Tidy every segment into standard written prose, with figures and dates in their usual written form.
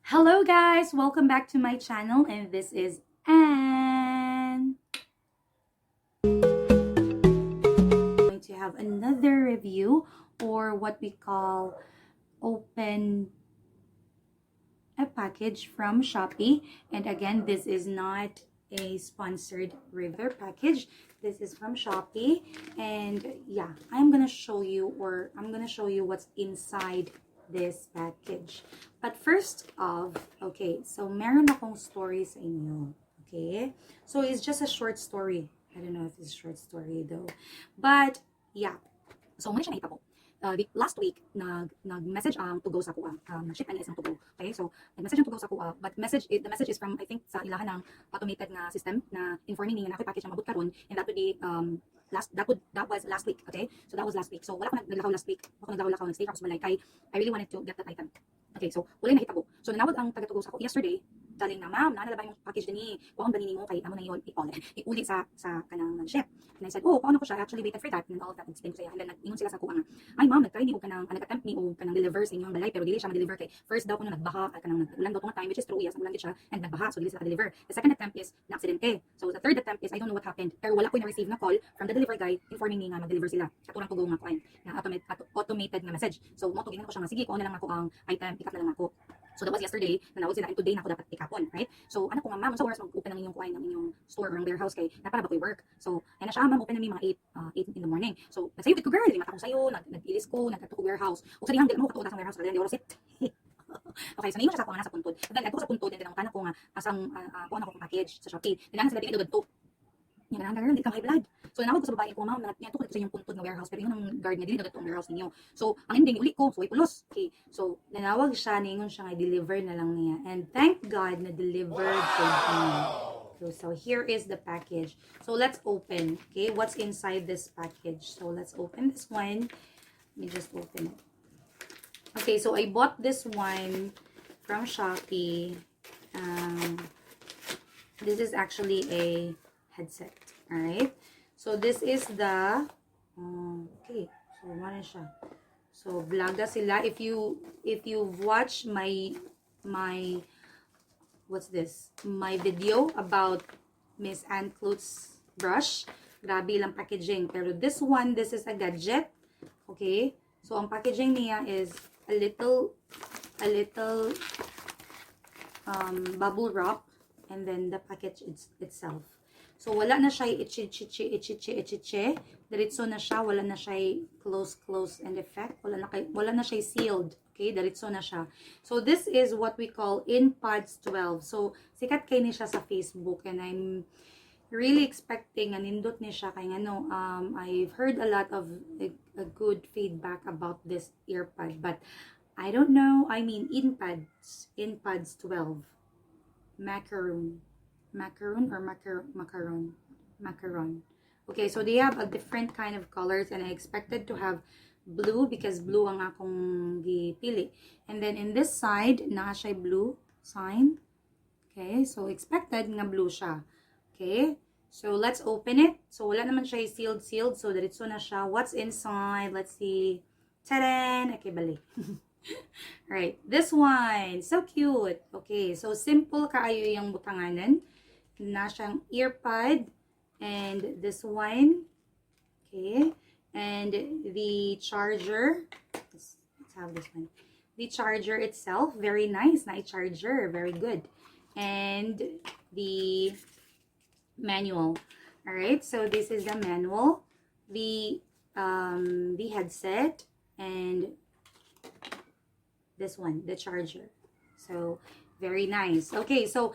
Hello guys! Welcome back to my channel and this is Anne. Going to have another review or what we call open a package from Shopee. And again, this is not a sponsored review package. This is from Shopee. And yeah, I'm gonna show you what's inside this package. But first off, okay, so meron akong story sa inyo. Okay? So it's just a short story. I don't know if it's a short story though. But yeah. So, mao na siya nahitabo. Last week, nag-message ang 2GO sa akoa. Nag-ship ani isang 2GO. Okay, so, nag-message ang 2GO sa akoa. But the message is from, I think, sa ilahan ng automated nga system na informing me nga naa ko'y package na mabot karon, and that would be, last, that would, that was last week, okay? So, that was last week. So, wala ko naglakaw last week. Wala ko naglakaw-lakaw, nag-stay ako sa balay kay I really wanted to get that item. Okay, so, wala nahitabo. So, nanawag ang taga 2GO sa ako yesterday, telling na, "Ma'am, naa na ba yung package dinhi? Kuhaon ba nimo kay amo na yun iuli sa kanang ship?" And I said, "Oh, kuhaon ko siya. I actually waited for that," and all of that. Explain ko siya. And then, nag-ingon sila sa ako nga, "Ay ma'am, nag-try ni og kanang, nag-attempt ni og kanang deliver sa inyong balay, pero dili siya ma-deliver kay first daw kuno nagbaha, ay kanang nag-ulan daw tong time," which is true, yes, ulan gid siya, and nagbaha, so dili sila deliver. The second attempt is na-aksidente. So the third attempt is I don't know what happened, pero wala ko na-receive na call from the delivery guy informing me nga mag-deliver sila. Kato rang 2GO nga kuan, na automated nga message. So mao to giingon ko siya nga sige, kuha na lang ako ang item, pick up na lang ako. So that was yesterday, nanawag sila and today na ako dapat pick upon, right? So ana ko nga, "Ma'am, sa oras mag-open ang inyong kuan, ang inyong store or ang warehouse kay naa pa ra ba ko'y work?" So ana siya, "Ma'am, open na mi mga 8 in the morning." So nagsayo ko girl, mata ko sayo, nag-ilis ko, nagkadto ko warehouse. Ug sa dihang dili mo katuod sa warehouse, kay oras it. Okay, so niingon siya sa ako nga nasa puntod. Then adto ko sa puntod and then ang ko nga asang kuha na ko package sa Shopee. Then sila dili daw. Yan na girl, di ka high blood. So nanawag ko sa babae ko, "Ma'am, niadto ko dito sa inyong puntod nga warehouse pero yun ang guard niya, dili daw ang warehouse ninyo." So ang ending uli ko, so way pulos. Okay. So Nanawag siya, ningon siya nga deliver na lang niya. And thank God na delivered kay niya. So here is the package. So let's open. Okay, what's inside this package? So let's open this one. Let me just open it. Okay, so I bought this one from Shopee. This is actually a headset. All right. So this is the okay. So ano siya? So vloga sila. If you've watched my what's this? My video about Miss Anne Clutz brush. Grabe lang packaging. Pero this one, this is a gadget. Okay? So, ang packaging niya is a little bubble wrap and then the package itself. So, wala na siya ichi-chichi, ichi-chi, ichi-chi. Diretso na siya. Wala na siya close, close and effect. Wala na siya sealed. Okay? Diretso na siya. So, this is what we call InPods 12. So, sikat kay ni siya sa Facebook and I'm really expecting nga nindot ni siya kay ngano, I've heard a lot of a good feedback about this earpod, but I don't know. I mean, InPods 12 macaroon, macaroon or macaron, macaron. Okay, so they have a different kind of colors and I expected to have blue because blue ang akong gipili. And then in this side, naa siya blue sign. Okay, so expected nga blue siya. Okay, so let's open it. So wala naman siya sealed sealed, so diretso na siya. What's inside? Let's see. Taran! Okay, balik. Right, this one. So cute. Okay, so simple kaayo yung butanganan. Na siyang earpod. And this one. Okay. And the charger. Let's have this one. The charger itself. Very nice. Nice charger. Very good. And the manual. All right. So this is the manual. The headset and this one, the charger. So very nice. Okay, so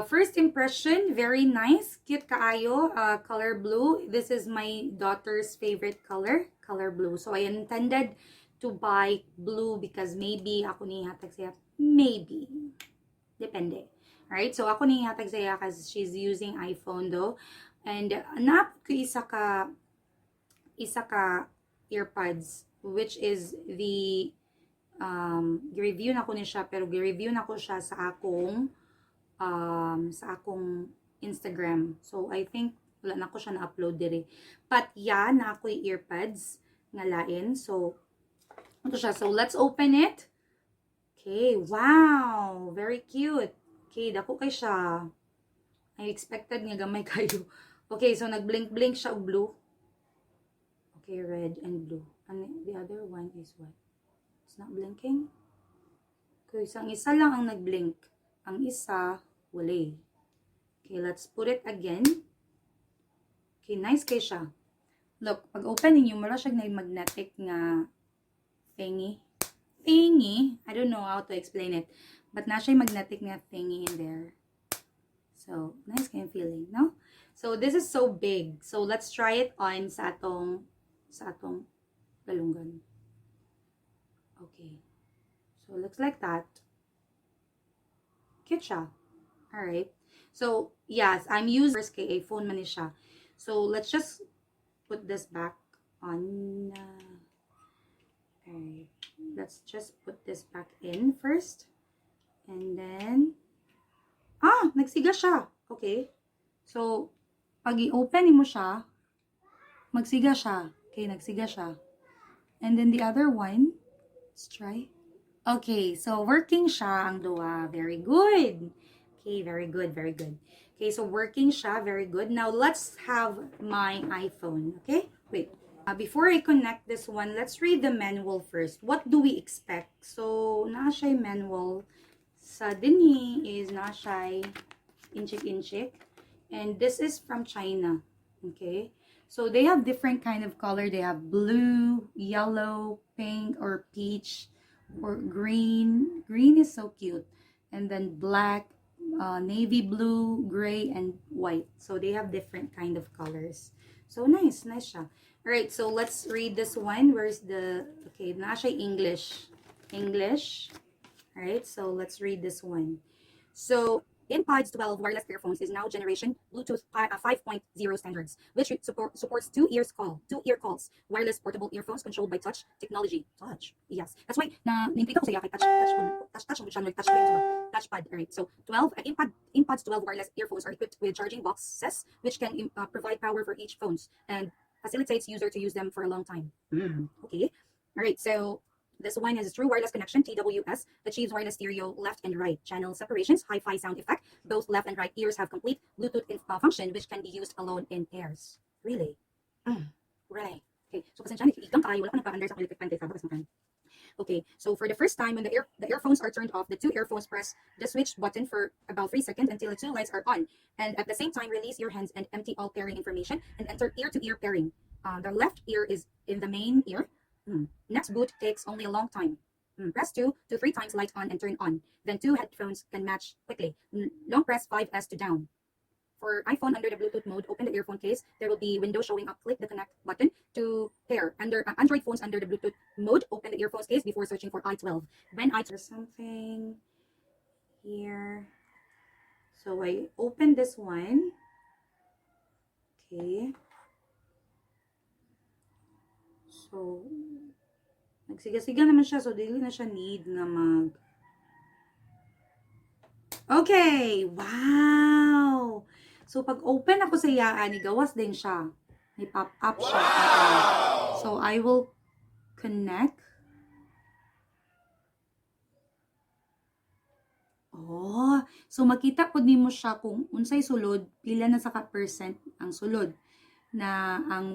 first impression, very nice. Cute kaayo. Color blue. This is my daughter's favorite color, color blue. So I intended to buy blue because maybe ako ni hatag siya. Maybe. Depende. Alright, so ako ni hatag siya kasi she's using iPhone though. And naa pod ko isa ka earpods which is the gi-review na ko ni siya, pero gi-review na ko siya sa akong Instagram. So I think wala na ko siya na-upload diri. But yeah, naa ko'y earpods nga lain. So ito siya. So let's open it. Okay, wow! Very cute. Okay, dako kay siya. I expected nga gamay kayo. Okay, so nag-blink-blink siya og blue. Okay, red and blue. And the other one is what? It's not blinking? Okay, so ang isa lang ang nag-blink. Ang isa, wala. Okay, let's put it again. Okay, nice kay siya. Look, pag open ninyo, mura siya na magnetic nga thingy. Thingy. I don't know how to explain it. But naa siya magnetic nga thingy in there. So, nice kind of feeling, no? So, this is so big. So, let's try it on sa atong galunggan. Okay. So, looks like that. Cute siya. Alright. So, yes, I'm using first kay phone man ni siya. So, let's just put this back on. Alright. Let's just put this back in first. And then, ah, nagsiga siya. Okay. So, pag i-open mo siya, magsiga siya. Okay, nagsiga siya. And then the other one, let's try. Okay, so working siya ang duha. Very good. Okay, very good, very good. Okay, so working siya, very good. Now, let's have my iPhone, okay? Wait. Before I connect this one, let's read the manual first. What do we expect? So, naa siya manual. Sa dinhi is naa siya inchik-inchik. And this is from China. Okay? So, they have different kind of color. They have blue, yellow, pink, or peach, or green. Green is so cute. And then black, navy blue, gray, and white. So, they have different kind of colors. So, nice. Nice siya. Alright, so let's read this one. Where's the, okay, naa siya English. English. Alright, so let's read this one. So, InPods 12 wireless earphones is now generation Bluetooth 5.0 standards, which supports two ear calls, wireless portable earphones controlled by touch technology. Touch, yes. That's why na na ko sa kay touch touch phone, touch touch siya, touch screen ba? Touchpad. Alright. So 12 InPods 12 wireless earphones are equipped with charging boxes, which can provide power for each phones and facilitates user to use them for a long time. Okay. All right. So this one has a true wireless connection, TWS, achieves wireless stereo left and right channel separations, hi-fi sound effect. Both left and right ears have complete Bluetooth function, which can be used alone in pairs. Really? Really? Okay, so pasensya na, igang kaayo, wala ko nagpa-under sa electric fan kay Faba, kasi. Okay, so for the first time when the earphones are turned off, the two earphones, press the switch button for about 3 seconds until the two lights are on. And at the same time, release your hands and empty all pairing information and enter ear-to-ear pairing. The left ear is in the main ear. Next boot takes only a long time. Press 2 to 3 times light on and turn on. Then two headphones can match quickly. Long press 5S to down. For iPhone under the Bluetooth mode, open the earphone case. There will be window showing up. Click the connect button to pair. Under Android phones under the Bluetooth mode, open the earphones case before searching for i12. When i There's something here. So I open this one. Okay. So, nagsiga-siga naman siya. So, dili na siya need na mag. Okay! Wow! So, pag open ako sa iyaan, gawas din siya. May pop up siya. Okay. So, I will connect. Oh, so makita pud nimo siya kung unsay sulod, pila na sa ka percent ang sulod na ang.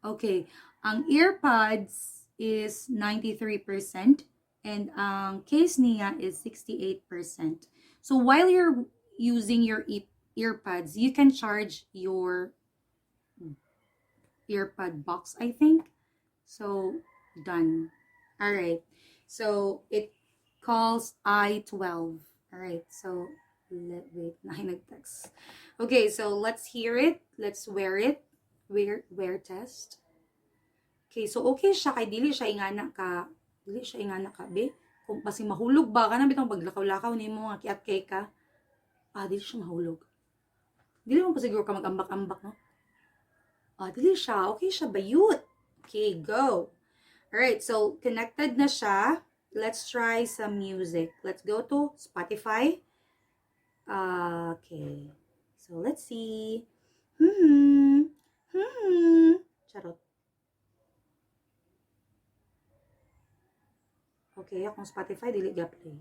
Okay, ang earpods is 93% and ang case niya is 68%. So while you're using your earpods, you can charge your earpod box, I think. So done. All right. So it calls i12. All right. So wait, nine nag-text. Okay, so let's hear it. Let's wear it. Wear test. Okay, so okay siya kay dili siya ingana ka be. Kung basi mahulog ba ka na bitong paglakaw-lakaw nimo nga kiat kay ka. Ah, dili siya mahulog. Dili mo pa siguro ka mag-ambak-ambak, no? Ah, dili siya. Okay siya, bayut. Okay, go. Alright, so connected na siya. Let's try some music. Let's go to Spotify. Okay. So let's see. Charot. Okay, akong Spotify dili ga-play.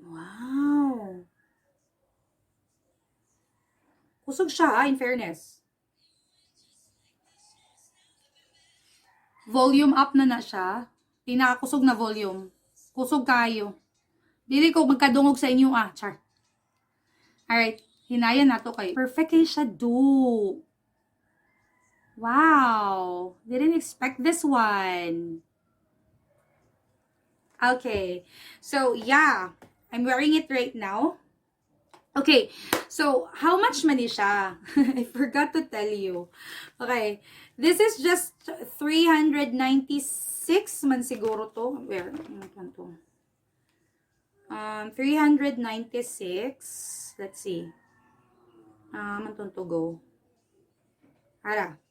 Wow. Kusog siya, ah, in fairness. Volume up na na siya. Pinakakusog na volume. Kusog kaayo. Dili ko magkadungog sa inyo ah. Char. Alright. Hinayan nato kay. Perfect kay siya do. Wow. Didn't expect this one. Okay. So, yeah. I'm wearing it right now. Okay. So, how much man siya? I forgot to tell you. Okay. This is just 396 man siguro to. Where? Ano to? 396. Let's see. Ano to go? Ara.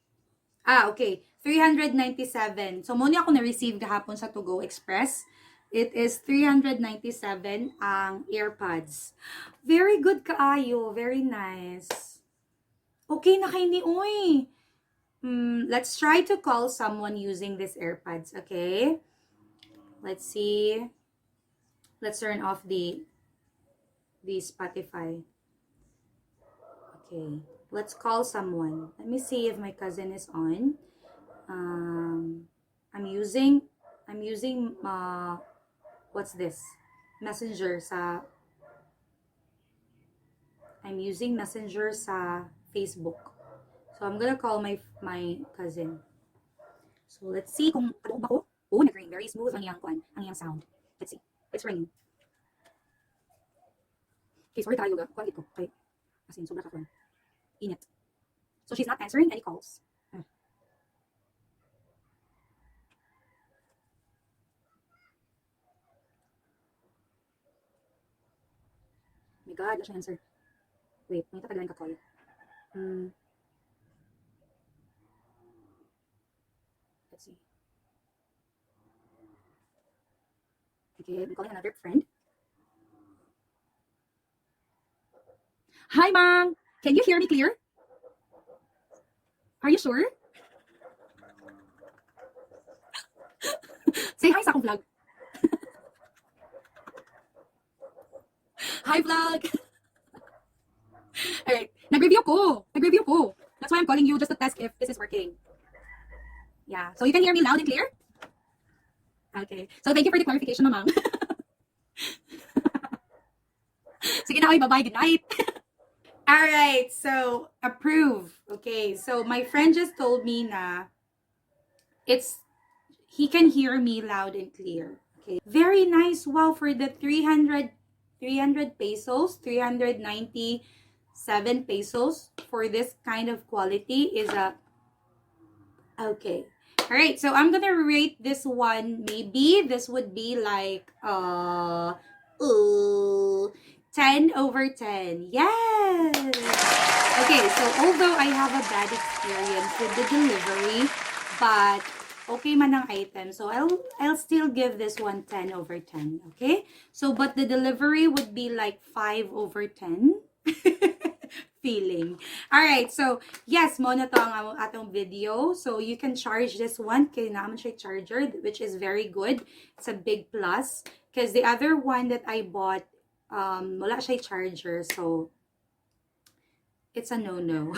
Ah, okay. 397. So, mao ni ako na-receive gahapon sa To Go Express. It is 397 ang AirPods. Very good kaayo. Very nice. Okay na kay ni uy. Let's try to call someone using this AirPods, okay? Let's see. Let's turn off the Spotify. Okay. Let's call someone. Let me see if my cousin is on. I'm using what's this? Messenger sa I'm using Messenger sa Facebook. So I'm gonna call my cousin. So let's see Kung kadungog ba ko? Oh, nag-ring. Very smooth ang iyang kuan, ang iyang sound. Let's see. It's ringing. Okay, sorry kaayo ga. Kuan ko. Okay. As in, sobra ka kuan. Init. So she's not answering any calls. Ah. Oh my God, wala siya answer. Wait, may tatagalan ka call. Let's see. Okay, I'm calling another friend. Hi, Mang! Can you hear me clear? Are you sure? Say hi sa akong vlog. Hi, vlog! Alright, nag-review ko. Nag-review ko. That's why I'm calling you, just to test if this is working. Yeah, so you can hear me loud and clear? Okay. So thank you for the clarification, Mamang. Sige na, oy, bye-bye. Good night. All right, so approve. Okay, so my friend just told me na it's he can hear me loud and clear. Okay. Very nice. Wow, for the 300 pesos, 397 pesos for this kind of quality is a okay. All right, so I'm gonna rate this one. Maybe this would be like 10 over 10. Yes. Okay, so although I have a bad experience with the delivery, but okay man ang item. So I'll still give this one 10 over 10, okay? So but the delivery would be like 5 over 10 feeling. All right, so yes, mao na to ang atong video. So you can charge this one kay naa man siya charger, which is very good. It's a big plus because the other one that I bought, wala siya charger. So it's a no-no.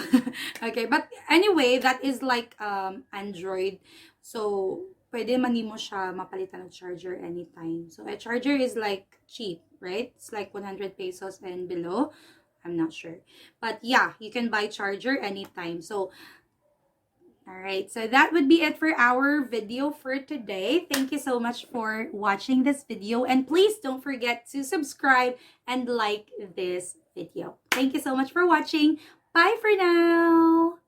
Okay, but anyway, that is like Android. So pwede man nimo siya mapalitan ng charger anytime. So a charger is like cheap, right? It's like 100 pesos and below. I'm not sure. But yeah, you can buy charger anytime. So all right, so that would be it for our video for today. Thank you so much for watching this video. And please don't forget to subscribe and like this video. Thank you so much for watching. Bye for now.